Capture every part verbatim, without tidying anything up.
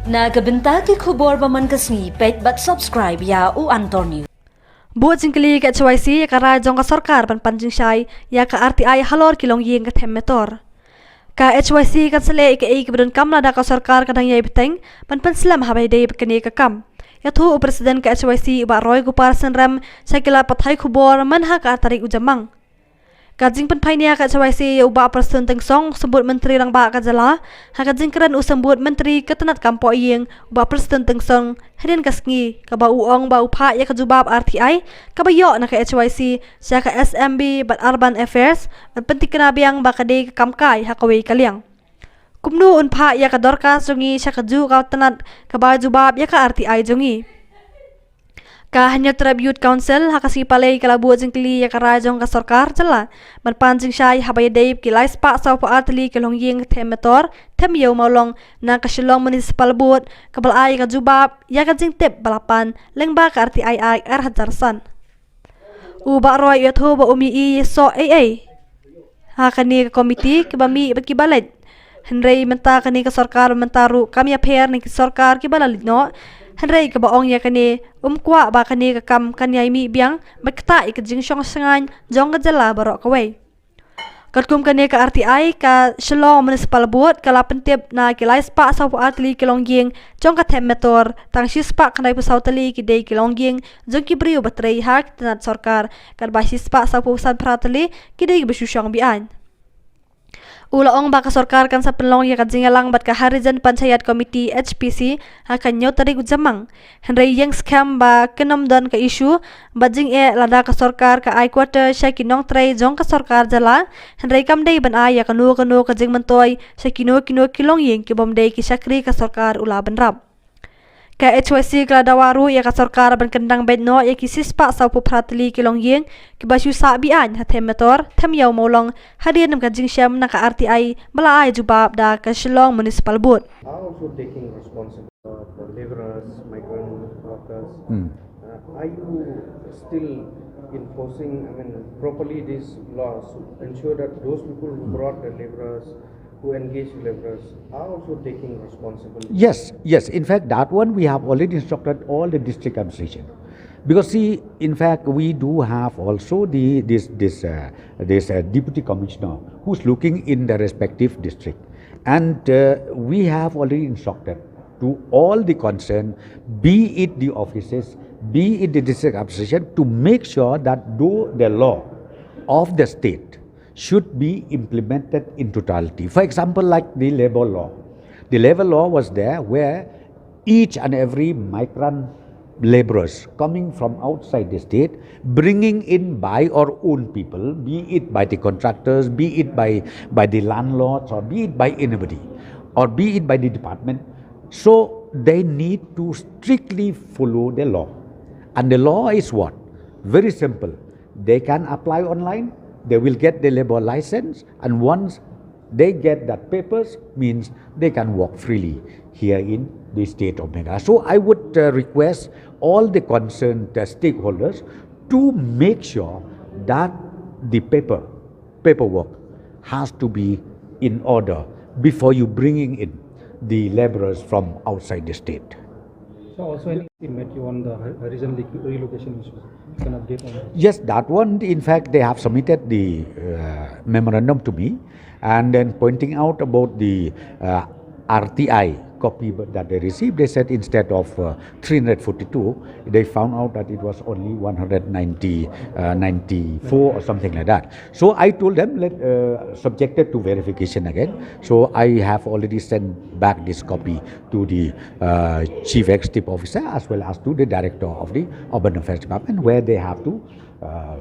Na ka bynta ki khubor ba man ka sngi, peit bad subscribe ïa u Antonio. Buh jingkylli ka H Y C ïa ka rai jong ka sorkar ban pan jingshai ïa ka R T I halor ki longïing ka them metor. Ka H Y C kan sa leh ïa kaei kaba donkam lada ka sorkar ka dang ïai bteng ban pynslem haba ïadei bad kane ka kam. Ïathuh u President ka H Y C u Bah Roy Gopal Synrem sha ki lad pathai khubor mynha ka ar tarik u Jymmang. Ka jingpynphai nia ka H Y C ïa u Bah Prestone Tynsong, Symbud Myntri Rangbah ka jylla, ha ka jingkren u Symbud Myntri ka tnat kam pohïing u Bah Prestone Tynsong hadien ka sngi, kaba u ong ba u phah ïa ka jubab R T I kaba ïoh na ka H Y C sha ka S M B bad Urban Affairs, bad pyntikna biang ba ka dei ka kam kai ha kawei ka liang. Kumno un phah ïa ka dorkhas jong ngi sha kajuh ka tnat kaba jubab ïa ka R T I jong ngi. Ka Hynñiewtrep Youth Council ha ka sngi Palei ka la buh jingkylli ïa ka rai jong ka sorkar jylla ban pan jingshai haba ïadei bad ki lai spah sawphew ar tylli ki longïing ka them metor, them ïew mawlong na ka Shillong Municipal Board, kaba la ai ïa ka jubab ïa ka jingtip ba la pan lyngba ka R T I Act ar hajar san. U Bah Roy u ïathuh ba um ïohi ïa soh ei ei ha kane ka komiti kiba mih bad kiba leit. Hynrei mynta kane ka sorkar mynta ruh kam ïapher na ki sorkar kiba la leit noh. Hynrei kaba ong ïa kane, um kwah ba kane ka kam kan ïai mih biang bad ktah ïa ka jingshong shngaiñ jong ka jylla baroh kawei. Katkum kane ka R T I, ka Shillong Municipal Board ka la pyntip na ki lai spah sawphew ar tylli ki longïing jong ka them metor, tang shispah khyndaiphew saw tylli ki dei ki longïing jong ki briew ba trei ha ki tnat sorkar, katba shispah sawphew san phra tylli ki dei kiba shu shong be-aiñ. U la ong ba ka sorkar kan sa pynlong ïa ka jingïalang bad ka Harijan Panchayat Committee, H P C, ha ka hynñiew tarik u Jymmang. Hynrei ïeng skhem ba kin ym don ka issue bad jingeh lada ka sorkar ka ai quarter sha ki nongtrei jong ka sorkar jylla, hynrei kam dei ban ai ïa kano kano ka jingmyntoi sha kino kino ki longïing kibym dei ki shakri ka sorkar, u la bynrap. Ka H Y C ka la dawa ruh ïa ka sorkar ban kyndang beit noh ïa ki shispah sawphew phra tylli ki longïing kiba shu sah be-aiñ ha them metor, them ïew mawlong, hadien ka jingshem na ka R T I ba la ai jubab da ka Shillong Municipal Board. Are also taking responsibility for the laborers, migrant workers. Hmm. Uh, are you still enforcing, I mean, properly these laws to ensure that those people who brought the laborers, who engage laborers, are also taking responsibility? Yes, yes. In fact, that one we have already instructed all the district administration. Because see, in fact, we do have also the this this uh, this uh, deputy commissioner who's looking in the respective district, and uh, we have already instructed to all the concerned, be it the offices, be it the district administration, to make sure that though the law of the state should be implemented in totality. For example, like the labor law. The labor law was there where each and every migrant laborers coming from outside the state, bringing in by our own people, be it by the contractors, be it by, by the landlords, or be it by anybody, or be it by the department. So they need to strictly follow the law. And the law is what? Very simple. They can apply online, they will get the labor license, and once they get that papers, means they can work freely here in the state of Meghalaya. So I would uh, request all the concerned uh, stakeholders to make sure that the paper paperwork has to be in order before you bringing in the laborers from outside the state. So also any met you on the Harijan relocation issue? An update on that? Yes, that one, in fact, they have submitted the uh, memorandum to me and then pointing out about the uh, R T I copy that they received. They said instead of uh, three hundred forty-two, they found out that it was only one hundred ninety, uh, ninety-four or something like that. So I told them, let, uh, subjected to verification again. So I have already sent back this copy to the uh, chief executive officer as well as to the director of the urban affairs department, where they have to uh,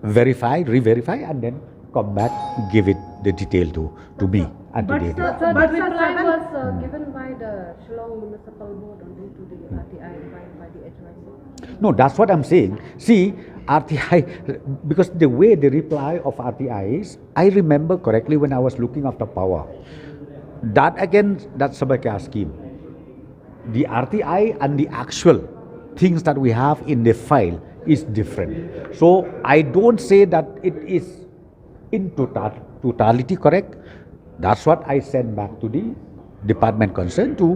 verify, re-verify, and then come back, give it the detail to, to me and to the. But the reply was uh, given by the Shillong Municipal Board only to the R T I by, by the H Y C. No, that's what I'm saying. See, R T I, because the way the reply of R T I is, I remember correctly when I was looking after power. That again, that's a scheme. The R T I and the actual things that we have in the file is different. So I don't say that it is in total, totality correct. That's what I send back to the department concerned to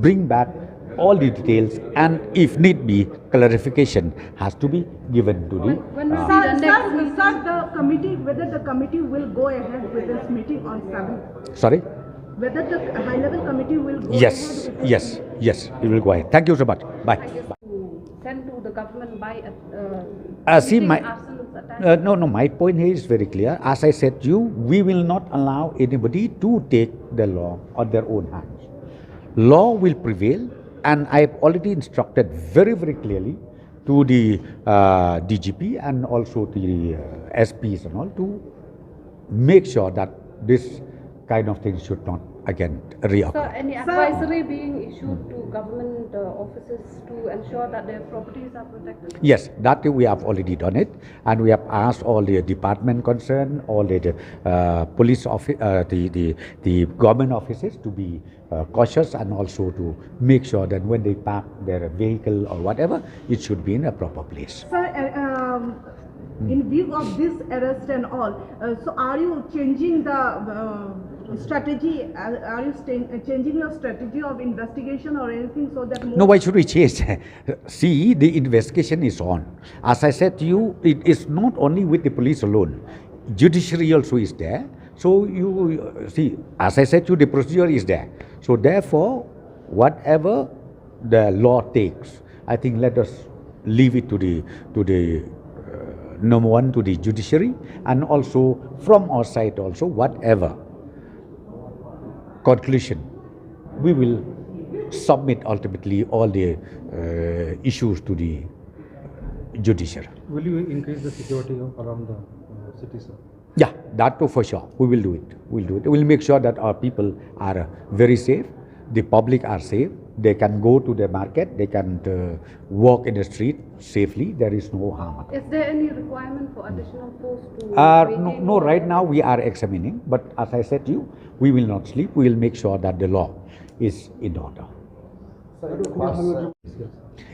bring back all the details, and if need be, clarification has to be given to the. When will uh, be the Sir, next sir, meeting? Sir, the committee, whether the committee will go ahead with this meeting on seventh? Sorry? Whether the high level committee will go Yes, ahead with this yes, yes, it will go ahead. Thank you so much. Bye. Sent to the government by uh, Uh, see, meeting my, arsenals attack? Uh, no, no, my point here is very clear. As I said to you, we will not allow anybody to take the law on their own hands. Law will prevail, and I have already instructed very, very clearly to the uh, D G P and also to the uh, S Ps and all to make sure that this kind of thing should not again reoccur. Sir, any advisory being issued to government uh, offices to ensure that their properties are protected? Yes, that we have already done it, and we have asked all the department concerned, all the uh, police office, uh, the, the the government offices to be uh, cautious and also to make sure that when they park their vehicle or whatever, it should be in a proper place. Sir, uh, um, in view of this arrest and all, uh, so are you changing the uh, strategy? Are, are you staying, uh, changing your strategy of investigation or anything so that more No, why should we change? See, the investigation is on. As I said to you, it is not only with the police alone. Judiciary also is there. So you uh, see, as I said to you, the procedure is there. So therefore, whatever the law takes, I think let us leave it to the to the uh, number one, to the judiciary, and also from our side also, whatever conclusion, we will submit ultimately all the uh, issues to the judiciary. Will you increase the security of, around the uh, city, sir? Yeah, that too for sure. We will do it. We'll do it. We'll make sure that our people are uh, very safe. The public are safe. They can go to the market. They can uh, walk in the street safely. There is no harm. Is there any requirement for additional force to Uh, no, maintain no, order? Right now we are examining, but as I said to you, we will not sleep. We will make sure that the law is in order.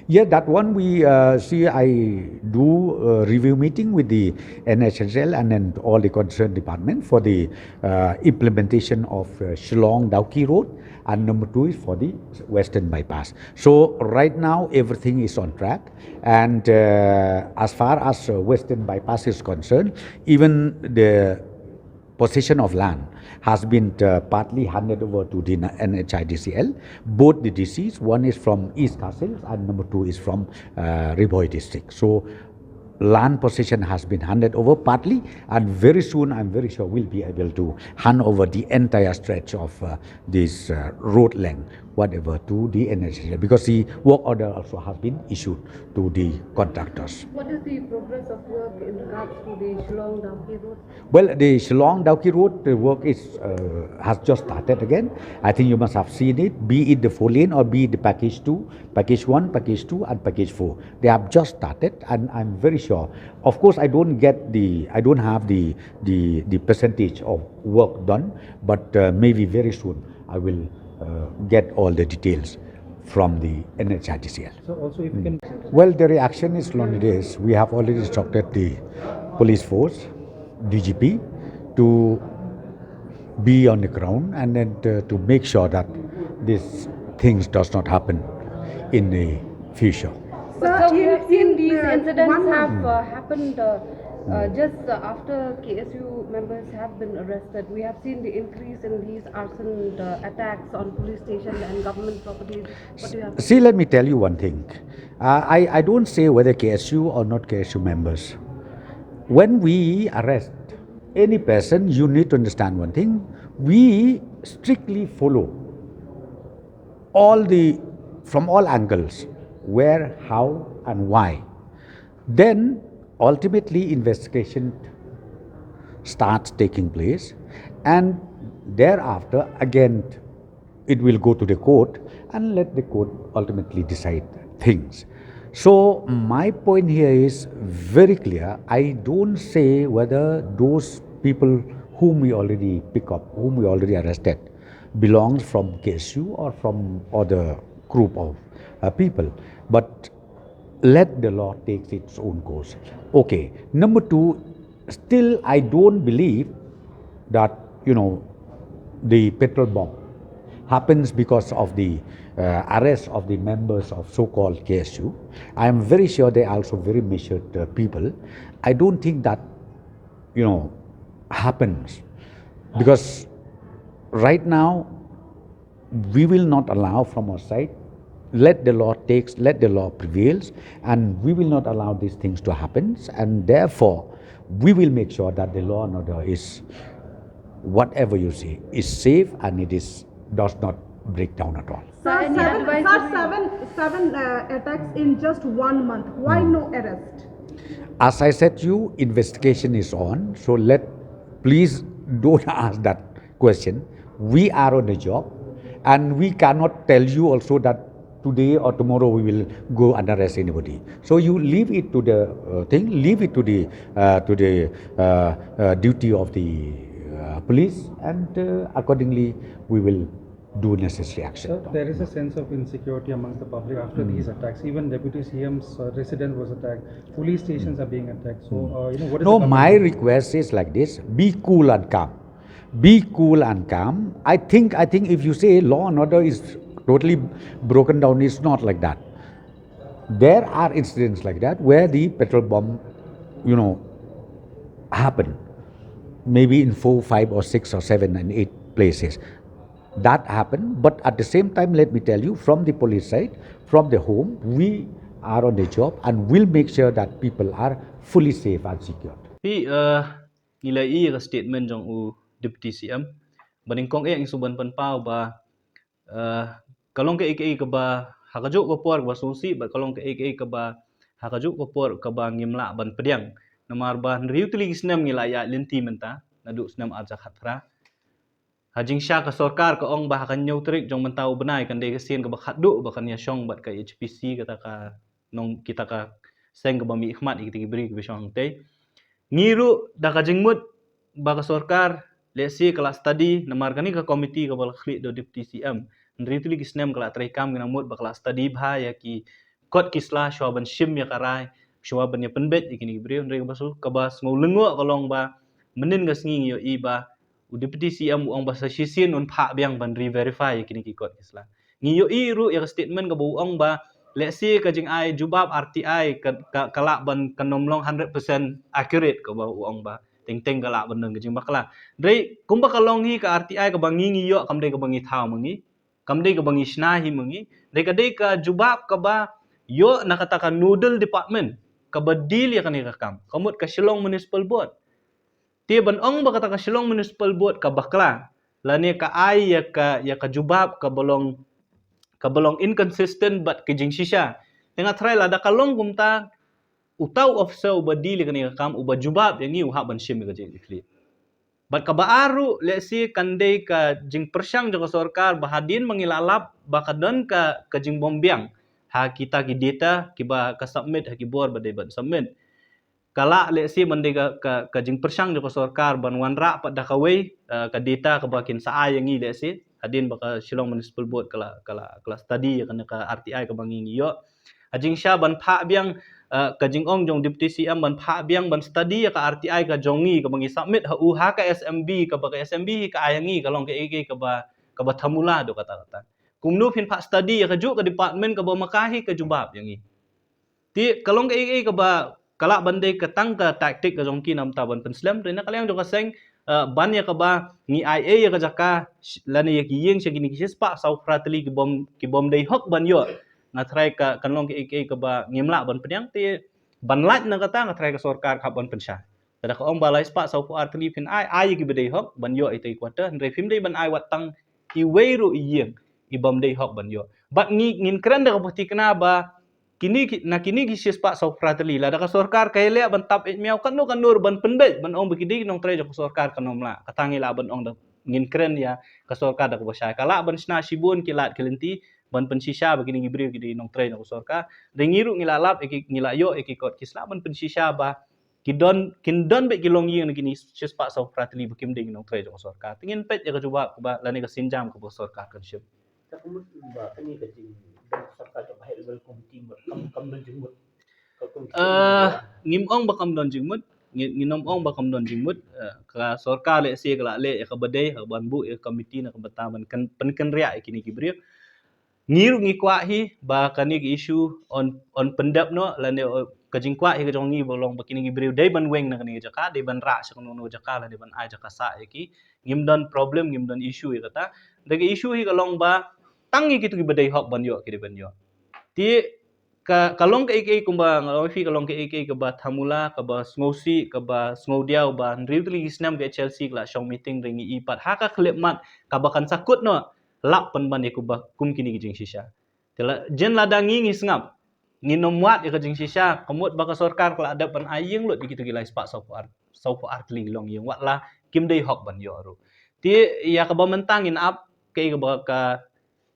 Yeah, that one we uh, see. I do a review meeting with the N H S L and then all the concerned department for the uh, implementation of uh, Shillong Dawki Road, and number two is for the Western Bypass. So right now everything is on track, and uh, as far as uh, Western Bypass is concerned, even the possession of land has been uh, partly handed over to the N H I D C L. Both the D Cs, one is from East Khasi Hills and number two is from uh, Ri Bhoi district. So land possession has been handed over partly, and very soon I'm very sure we'll be able to hand over the entire stretch of uh, this uh, road length, whatever, to the N H I D C L, because the work order also has been issued to the contractors. What is the progress of work in regards to the Shillong Dawki Road? Well, the Shillong Dawki Road, the work is uh, has just started again. I think you must have seen it, be it the four lane or be it the package two, package one, package two, and package four. They have just started, and I'm very sure. Of course, I don't get the, I don't have the the the percentage of work done, but uh, maybe very soon I will uh, get all the details from the N H I D C L. So also if you can Well, the reaction is only this. We have already instructed the police force, D G P, to be on the ground and then to, to make sure that these things does not happen in the future. But sir, we in- have seen in, these uh, incidents one have month. Uh, happened uh, uh, just uh, after K S U members have been arrested. We have seen the increase in these arson uh, attacks on police station and government properties. What do you have? See, let me tell you one thing. Uh, I, I don't say whether K S U or not K S U members. When we arrest any person, you need to understand one thing. We strictly follow all the, from all angles, where, how, and why. Then ultimately investigation starts taking place, and thereafter again it will go to the court and let the court ultimately decide things. So my point here is very clear. I don't say whether those people whom we already pick up, whom we already arrested, belongs from K S U or from other group of uh, people. But let the law takes its own course. Okay. Number two, still I don't believe that, you know, the petrol bomb happens because of the uh, arrest of the members of so-called K S U. I am very sure they are also very measured uh, people. I don't think that, you know, happens because right now we will not allow from our side. Let the law takes, let the law prevails, and we will not allow these things to happen. And therefore, we will make sure that the law and order is, whatever you see, is safe and it is does not break down at all. Sir, any advice you have? Seven, seven uh, attacks in just one month. Why no arrest? As I said to you, investigation is on. So let, please don't ask that question. We are on the job, and we cannot tell you also that today or tomorrow we will go and arrest anybody. So you leave it to the uh, thing, leave it to the uh, to the uh, uh, duty of the uh, police, and uh, accordingly we will do necessary action. Sir, there is a sense of insecurity amongst the public after these attacks. Even Deputy C M's uh, residence was attacked. Police stations are being attacked. So, uh, you know, what is No, the my comment? Request is like this: be cool and calm. Be cool and calm. I think I think if you say law and order is totally broken down, it's not like that. There are incidents like that where the petrol bomb, you know, happen. Maybe in four, five, or six, or seven, and eight places. That happened, but at the same time, let me tell you, from the police side, from the home, we are on the job and will make sure that people are fully safe and secured. Phi uh, ngi la i ka statement jong u Deputy C M. Ba nyngkong eh ngi shu ban pynpaw ba uh, ka long kaei kaei kaba ha kajuh ka por kaba sngewsih bad ka long kaei kaei kaba ha kajuh ka por kaba ngim lah ban pdiang. Namar ba hynriew tylli ki snem ngi la ïaid lynti mynta naduh snem arhajar khatphra. Ha jingshisha ka sorkar ka ong ba ha ka hynñiew tarik jong mynta u bnai kan dei ka sien kaba khatduh ba kan ïashong bad ka H P C kata ka nong kita ka seng kaba mihkhmat ïa kita ki briew kiba shong hangtei. Ngi ruh da ka jingmut ba ka sorkar lehse ka la study namar kane ka komiti kaba la khlieh da u Deputy C M. Hynriew tylli ki snem ka la treikam, ngi nang mut ba ka la study bha ïa ki kot ki sla shuwa ban shim ïa ka rai, shuwa ban ïa pynbeit ïa kine ki briew. Hynrei kaba shu kaba sngew lyngngoh ka long ba mynnin ka sngi ngi ïohi ba u Deputy C M u ong ba sa shisien un phah biang ban re-verify ïa kine ki kot ki sla. Ngi ïohi ruh ïa ka statement kaba u ong ba lehse ka jingai jubab R T I ka, ka, ka lah ban kan ym long hundred percent accurate, kaba u ong ba teng teng ka lah ban don ka jingbakla. Hynrei kumba ka long hi ka R T I kaba ngi ngi ïoh kam dei kaba ngi thaw ma ngi, kam dei kaba ngi shna hi ma ngi. Dei ka dei ka jubab kaba ïoh na kata ka nodal department kaba deal ïa kane ka kam, ka mut ka Shillong Municipal Board. Te ban ong ba kata ka Shillong Municipal Board ka bakla lane ka ai ïa ka, ïa ka jubab kaba long, kaba long inconsistent bad ka jingshisha. Te nga tharai lada ka long kumta, uta u officer uba deal ïa kane ka kam, uba jubab ïa ngi, u hap ban shim ïa ka jingkitkhlieh. Bad kaba ar ruh, lehse kan dei ka jingpyrshang jong ka sorkar ba hadien ba ngi la lap ba ka don ka, ka jingbym biang ha kita ki data kiba ka submit ha ki bor ba dei ban submit. Ka lah lehse ban dei ka, ka, ka jingpyrshang jong ka sorkar ban wanrah pat da kawei, eh, ka data kaba kin sa ai ïa ngi lehse hadien ba ka Shillong Municipal Board ka la, ka la, ka la study ïa kane ka R T I kaba ngi ngi ïoh. Ha jingshisha ban phah biang, eh, ka jingong jong Deputy C M ban phah biang ban study ïa ka R T I ka jong ngi kaba ngi submit ha u ha ka S M B, kaba ka S M B hi ka ai ïa ngi, ka long kaei kaei kaba, kaba thamula, dei kata kata. Kumno phin phah study ïa kajuh ka department kaba ma ka hi ka jubab ïa ngi. Te ka long kaei kaei kaba ka lah ban dei ka tang ka tactic ka jong ki namar ban pynslem. Te na ka liang jong ka seng, eh, ban ïa kaba ngi ai ei ïa ka jaka sh-, lane ïa ki ïing sha kine ki shispah sawphew phra tylli kibym, kibym dei hok ban ïoh. Nga tharai ka, kan long kaei kaei kaba ngim lah ban pdiang. Te ban lait na kata nga tharai ka sorkar ka hap ban pynshai. Lada ka ong ba laispah sawphew ar tylli phin ai, ai ïa kiba dei hok ban ïoh ïa ita i quarter, hynrei phim dei ban ai wat tang iwei ruh i ïing ibym dei hok ban ïoh. Bad ngi, ngin kren da kaba thikna ba kine ki, na kine ki shispah sawphew phra tylli, lada ka sorkar ka ïaleh ban tap ïa miaw katno katno ruh ban pynbeit ban ong ba ki dei ki nongtrei jong ka sorkar, kan ym lah. Kata ngi lah ban ong da, ngin kren ïa ka sorkar da kaba shai. Ka lah ban shna shibun ki lad ki lynti ban pynshisha ba kine ki briew ki dei nongtrei jong ka sorkar. Hynrei ngi ruh ngi la lap ïa ki, ngi la ïoh ïa ki kot ki sla ban pynshisha ba ki don, kin don beit ki longïing na kine shispah sawphew phra tylli ba kim dei ki nongtrei jong ka sorkar. Te ngin peit ïa ka jubab kaba lane ka sienjam kaba ka sorkar kan shim. Te ka mut ba kane ka jing, don ka sorkar jong ka high level committee mut, kam, kam don jingmut. Ka committee. Eh, ngim ong ba kam don jingmut. ngi, ngin ym ong ba kam don jingmut, eh, ka sorkar lehse ka la leh ïa kaba dei, ka ban buh ïa ka committee na ka bynta ban pyn-, pynkynriah ïa kine ki briew. Ngi ruh ngi kwah hi ba kane ka issue yn, yn pyndep noh, lane, eh, ka jingkwah hi ka jong ngi ba long ba kine ki briew dei ban weng na kane ka jaka, dei ban rah sha kano kano ka jaka, lane ban ai jaka sah ïa ki. Ngim don problem, ngim don issue ïa kata. Te ka issue hi ka long ba tang ïa kito kiba dei hok ban ïoh ki dei ban ïoh. Te ka, ka long kaei kaei kumba nga ong ïa phi, ka long kaei kaei kaba thamula, kaba sngewsih, kaba sngewdiaw ba hynriew tylli ki snem ka H L C ka la shong meeting, ring i pat ha ka khyllipmat kaba kan sa kut noh lap pynban ïa kumba kum kine ki jingshisha. Te la, jan lada ngi ngi sngap, ngin ym wad ïa ka jingshisha, ka mut ba ka sorkar ka la dep ban ai ïing lut ïa kito ki lai spah sawphew ar, sawphew ar tylli ki longïing, wat la kim dei hok ban ïoh ruh. Te ïa kaba mynta ngin ap kaei kaba ka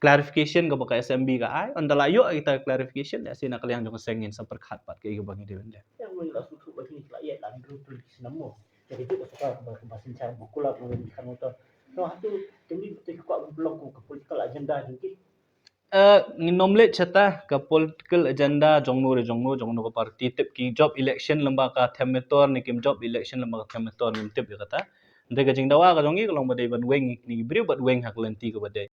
clarification kaba ka S M B ka ai, ynda la ïoh kita clarification, lehse na ka liang jong ka seng ngin sa pyrkhat pat kaei kaba ngi dei ban leh. Ïa, ngi la sngewthuh ba kine ki la ïaid la hynriew tylli ki snem mo. Te ka jut ka sorkar ba, ba synshar ba kulap mo, kan mo to. No, hato kine te ki kwah ban pynlong kum ka political agenda jong ki? Eh, ngin ym leit shata ka political agenda jong no re jong no, jong no ka party. Tip ki jop election lem bad ka Them Metor ne kim jop election lem bad ka Them Metor, ngim tip ïa kata. Hynrei ka jingdawa ka jong ngi ka long ba dei ban weng ïa kine ki briew bad weng ha ka lynti kaba dei.